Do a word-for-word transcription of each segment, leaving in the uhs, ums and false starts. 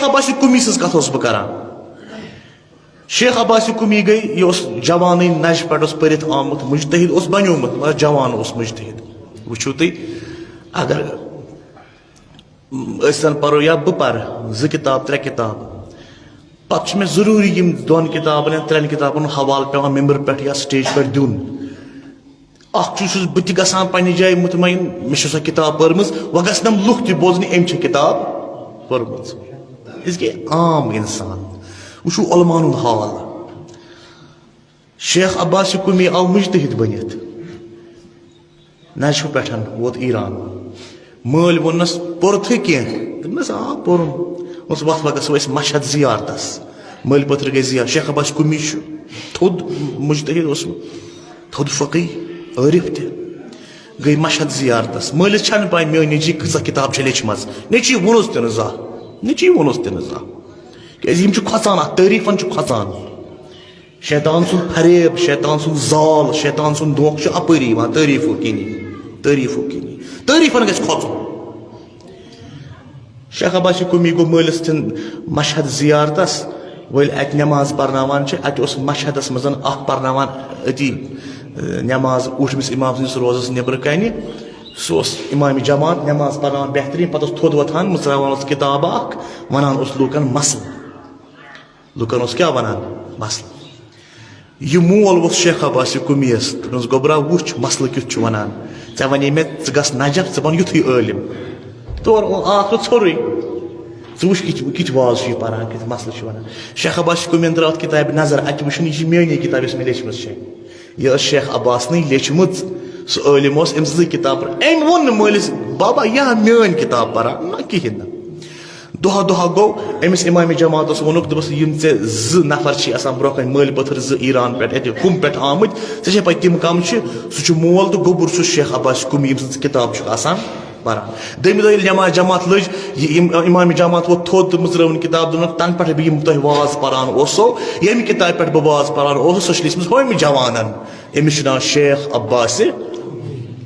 شیخ عباس قمی سٕنٛز کتھ اوسُس بہٕ کران۔ شیخ عباس قمی گٔے، یہِ اوس جوانٕے نشہِ پٮ۪ٹھ اوس پٔرِتھ آمُت، مجتہد اوس بنیومُت، مگر جوان اوس مجتہد۔ وٕچھِو تُہۍ، اگر أسۍ زن پرو یا بہٕ پرٕ زٕ کتاب، ترٛےٚ کتاب، پتہٕ چھُ مےٚ ضروٗری یِم دۄن کتابن یا ترٛٮ۪ن کتابن ہُنٛد حوالہٕ پٮ۪وان ممبر پٮ۪ٹھ یا سٹیج پٮ۪ٹھ دیُن۔ اکھ چیٖز چھُس بہٕ تہِ گژھان پننہِ جایہِ مطمعین، مےٚ چھِ سۄ کتاب پٔرمٕژ، وۄنۍ گژھن یِم لُکھ تہِ بوزنہِ، أمۍ چھِ کتاب پٔرمٕژ۔ أسۍ گٔے عام انسان۔ وٕچھِو علماءن ہُنٛد حال۔ شیخ عباس قمی آو مجتہد بٔنِتھ، نشہِ پٮ۪ٹھ ووت ایران۔ مٲلۍ ووٚننس، "پوٚرتھٕے کینٛہہ؟" دوٚپنس، "آ، پوٚرُم۔" دوٚپنس، "وَتھ وۄنۍ گژھو أسۍ مشہد زیارتس۔" مٲلۍ پٔتھر گٔے زیارت۔ شیخ عباس قمی چھُ تھوٚد مجتہد اوسمُت، تھوٚد فقی، عٲرف تہِ۔ گٔے مشہد زیارتس۔ مٲلِس چھنہٕ پاے میٲنۍ نیٚچی کۭژاہ کتاب چھےٚ لیچھمژ۔ نیٚچی ووٚنُس تہِ نہٕ زانٛہہ، نیٚچی ووٚنُس تہِ نہٕ زانٛہہ۔ کیازِ یِم چھِ کھۄژان، اتھ تعریفن چھُ کھۄژان۔ شیطان سُنٛد فریب، شیطان سُنٛد زال، شیطان سُنٛد دھوکہٕ چھُ اپٲری یِوان، تعریفو کِنی، تعریفو کِنی۔ تعریفن گژھِ کھۄژُن۔ شیخ عباس قمی گوٚو مٲلِس تھِن مشہد زیارتس، وٲلۍ اتہِ نماز پرناوان چھِ۔ اتہِ اوس مشہدس منٛز اکھ پرناوان أتی، ٲ، نماز اوٗٹھمِس امام سٕنٛدِس روزس نیبرٕ کنہِ۔ سُہ اوس امام جماعت، نماز پرناوان بہترین۔ پتہٕ اوس تھوٚد وۄتھان، مٕژراوان اوس کتاب اکھ، ونان اوس لوٗکن مسلہٕ۔ لُکن اوس کیٛاہ ونان؟ مسلہٕ۔ یہِ مول ووٚتھ شیخ عباس قمیس، دوٚپنس، "گوٚبرا، وٕچھ مسلہٕ کیُتھ چھُ ونان۔ ژےٚ ونے مےٚ ژٕ گژھ نجف، ژٕ بن یُتھُے عٲلم۔" تورٕ اوٚن آخر ژھوٚرُے۔ ژٕ وٕچھ کِتھ، کِتھ واز چھُ یہِ پران، کِتھ مسلہٕ چھُ ونان۔ شیخ عباس قمیَن ترٲو اتھ کتابہِ نظر، اتہِ وٕچھُن، یہِ چھِ میٲنی کتاب یۄس مےٚ لیچھمٕژ چھےٚ۔ یہِ ٲس شیخ عباسنٕے لیچھمٕژ۔ سُہ عٲلم اوس، أمۍ سٕنٛزٕے کتاب پران۔ أمۍ ووٚن نہٕ مٲلِس، "بابا، یہِ ہا میٲنۍ کتاب پران نہ کِہیٖنۍ نہٕ۔" دۄہا دۄہا گوٚو، أمِس امام جماعتس ووٚنُکھ، دوٚپُس، "یِم ژےٚ زٕ نفر چھِ آسان برونٛہہ کنہِ مٲلۍ پٔتھر زٕ ایران پٮ۪ٹھ، اتہِ کُم پٮ۪ٹھ آمٕتۍ، ژےٚ چھے پاے تِم کم چھِ؟" سُہ چھُ مول تہٕ گوٚبُر چھُس شیخ عباس قمی، یِم سٕنٛز کتاب چھُکھ آسان پران۔ دوٚیمہِ دۄہ ییٚلہِ نماز جماعت لٔج، یہِ اِم-، امام جماعت ووٚتھ تھوٚد تہٕ مٕژرٲوٕن کتاب، دوٚپُن، "تنہٕ پٮ۪ٹھٕ بہٕ یِم تۄہہِ واز پران اوسو، ییٚمہِ کتابہِ پٮ۪ٹھ بہٕ واز پران اوسُس، سۄ چھِ لیٖچھمٕژ ہُمہِ جوانن۔" أمِس چھُ ناو شیخ عباس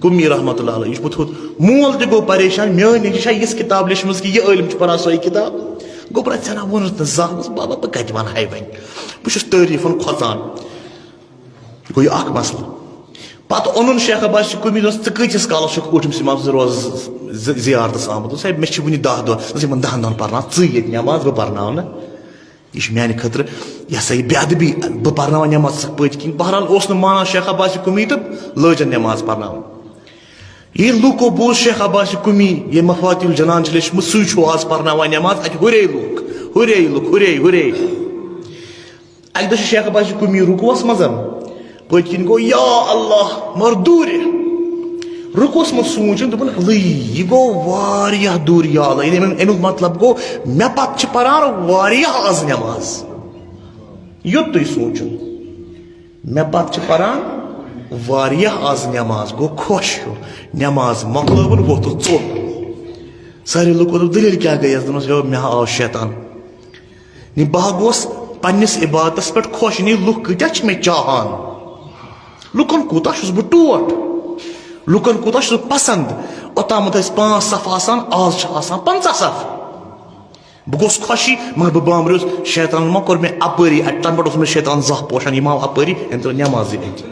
قمی رحمتہ اللہ علیہ۔ یہِ چھُ پوٚتُس مول تہِ گوٚو پریشان، میٲنۍ نیٚچی چھا یِژھ کتاب لیچھمٕژ کہِ یہِ عٲلم چھُ پران سۄے کتاب؟ گوٚبرا، ژےٚ نا ووٚنُتھ نہٕ زانٛہہ؟ دوٚپُس، "بابا، بہٕ کتہِ ونہٕ ہاے وۄنۍ؟ بہٕ چھُس تعریفن کھۄژان۔" گوٚو یہِ اکھ مسلہٕ۔ پتہٕ اوٚنُن شیخ عباس قمی، دوٚپنس، "ژٕ کۭتِس کالس چھُکھ اوٗٹھمِس امام سٕنٛز روزس ز-، زیارتس آمُت؟" دوٚپُس، "ہے، مےٚ چھِ وُنہِ دَہ دۄہ۔" دوٚپُس، "یِمن دَہن دۄہن پرناو ژٕے ییٚتہِ نٮ۪ماز، بہٕ پرناونہٕ۔ یہِ چھِ میانہِ خٲطرٕ، یہِ ہسا یہِ بے ادبی، بہٕ پرناوان نٮ۪ماز ژٕ پٔتۍ کِنۍ۔" بہرحال اوس نہٕ مانان شیخ عباس قمی تہٕ لٲجن نٮ۪ماز پرناوُن۔ ییٚلہِ لوٗکو بوٗز شیخ عباس قمی ییٚمۍ مفاتیح الجنان چھِ لیچھمٕژ، سُے چھُ آز پرناوان نٮ۪ماز، اتہِ ہُرے لُکھ، ہُرے لُکھ، ہُرے، ہُرے۔ اکہِ دۄہ چھُ شیخ عباس قمی رُکوٗعس منٛز، پٔتۍ کِنۍ گوٚو، "یا اللہ"، مگر دوٗرِ۔ رُکوٗعس منٛز سوٗنٛچُن، دوٚپُن، "اللہ، یہِ گوٚو واریاہ دوٗرِ، یا اللہ"۔ یعنی امیُک، امیُک مطلب گوٚو، مےٚ پتہٕ چھِ پران واریاہ از نٮ۪ماز۔ یوٚتُے سوٗنٛچُن، مےٚ پتہٕ چھِ پران واریاہ از نٮ۪ماز، گوٚو خۄش ہیوٗ۔ نٮ۪ماز مۄکلٲوٕن، ووٚتھُن ژوٚل۔ سارے لُکو دوٚپ، "دٔلیٖل کیٛاہ گٔیَس؟" دوٚپنَس، "یو، مےٚ ہا آو شیطان۔" نی بہٕ ہا گوس پننِس عبادتس پٮ۪ٹھ خۄش، نی لُکھ کۭتیاہ چھِ مےٚ چاہان، لُکن کوٗتاہ چھُس بہٕ ٹوٹھ، لُکن کوٗتاہ چھُس بہٕ پسند۔ اوٚتامَتھ ٲسۍ پانٛژھ صف آسان، آز چھِ آسان پنٛژاہ صف۔ بہٕ گوس خۄشی، مگر بہٕ بامبریوس، شیطانن ما کوٚر مےٚ اپٲری اَتہِ، تَنہٕ پٮ۪ٹھ اوس مےٚ شیطان زاہ پوشان، یہِ ما آو اپٲری، أمۍ ترٲو نٮ۪مازٕے أتی۔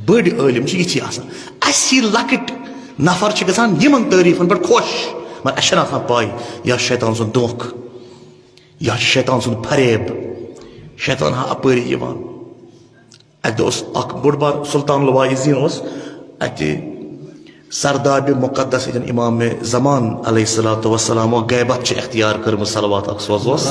بٔڑۍ عٲلم چھِ یِتھی آسان۔ اَسہِ ہی لۄکٕٹۍ نفر چھِ گژھان یِمن تعریٖفن پٮ۪ٹھ خۄش، مگر اَسہِ چھَنہٕ آسان پَے، یا شیطان سُنٛد دھوکہٕ۔ یا چھُ شیطان سُنٛد فریب، شیطان ہا اپٲری یِوان۔ اَکہِ دۄہ اوس اکھ بوٚڑ بار سلطان الواعظین اوس اَتہِ سرداب مقدس ییٚتٮ۪ن امام زمان علیہ الصلوۃ والسلام غیبت چھِ اختیار کٔرمٕژ، صلوات اکھ سوزوس۔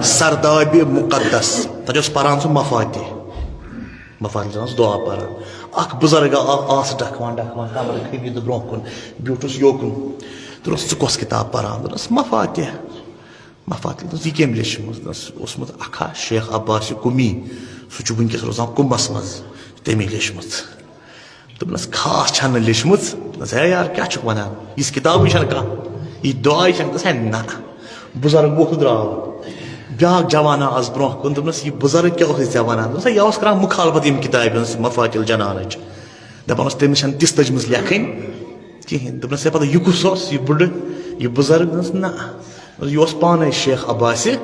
سرداب مقدس، تَتہِ اوس پران سُہ مفاتیح۔ مفاتیح چھِ آسان دعا پران۔ اکھ بُزرگ آو، آو آسہٕ ڈکھوان، ڈکھوان کمرٕ خٲلی تہٕ برونٛہہ کُن بیوٗٹھُس یوکُن۔ دوٚپنَس، "ژٕ کۄس کِتاب پران؟" دوٚپنَس، "مفاتیح۔" مفاتیح۔ دوٚپنَس، "یہِ کٔمۍ لیچھمٕژ؟" دوٚپنَس، "اوسمُت اکھا شیخ عباس قمی، سُہ چھُ وٕنکیٚس روزان قُمَس منٛز، تٔمی لیچھمٕژ۔" دوٚپنَس، "خاص چھَنہٕ لیچھمٕژ؟" دوٚپنَس، "ہے یار، کیٛاہ چھُکھ وَنان؟ یِژھ کِتابٕے چھَنہٕ کانٛہہ، یہِ دعایہِ چھَنہٕ۔" دوٚپنَس، "ہے نہ۔" بُزرگ ووٚتھ درٛاو۔ بیٛاکھ جوانا آس برونٛہہ کُن، دوٚپنَس، "یہِ بُزرگ کیٛاہ اوسُے ژےٚ وَنان؟" دوٚپنَس، "ہے، یہِ اوس کَران مُخالفت ییٚمہِ کِتابہِ ہٕنٛز، مفاتیح الجنانٕچ۔" دَپان اوس، تٔمِس چھَنہٕ تِژھ تٔجمٕژ لیکھٕنۍ کِہیٖنۍ۔ دوٚپنَس، "ہے، پَتہٕ یہِ کُس اوس، یہِ بُڈٕ، یہِ بُزرگ؟" دوٚپنَس، "نہ، یہِ اوس پانَے شیخ عباسِ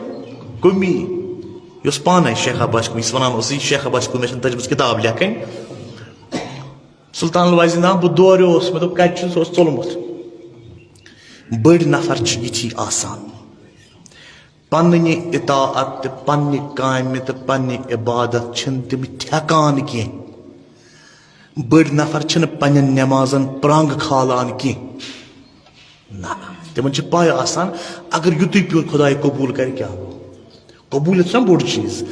قُمی، یہِ اوس پانَے شیخ عباسِ قُمی، یُس وَنان اوس، یہِ شیخ عباسِ قُمی، مےٚ چھَنہٕ تٔجمٕژ کِتاب لیکھٕنۍ۔" سُلطان الوازی نام بہٕ دورٕ اوس، مےٚ دوٚپ، "کَتہِ چھُ؟" سُہ اوس ژوٚلمُت۔ بٔڑۍ نفر چھِ یِتھی آسان، پننہِ اطاعت تہٕ پننہِ کامہِ تہٕ پننہِ عبادت چھِنہٕ تِم ٹھیکان کینٛہہ۔ بٔڑۍ نفر چھِنہٕ پننٮ۪ن نمازن پرنٛگ کھالان کینٛہہ۔ نہ، تِمن چھِ پَے آسان، اگر یُتُے پیوٚت خداے قبوٗل کرِ، کیٛاہ گوٚو؟ قبوٗلیت چھُنہ بوٚڑ چیٖز۔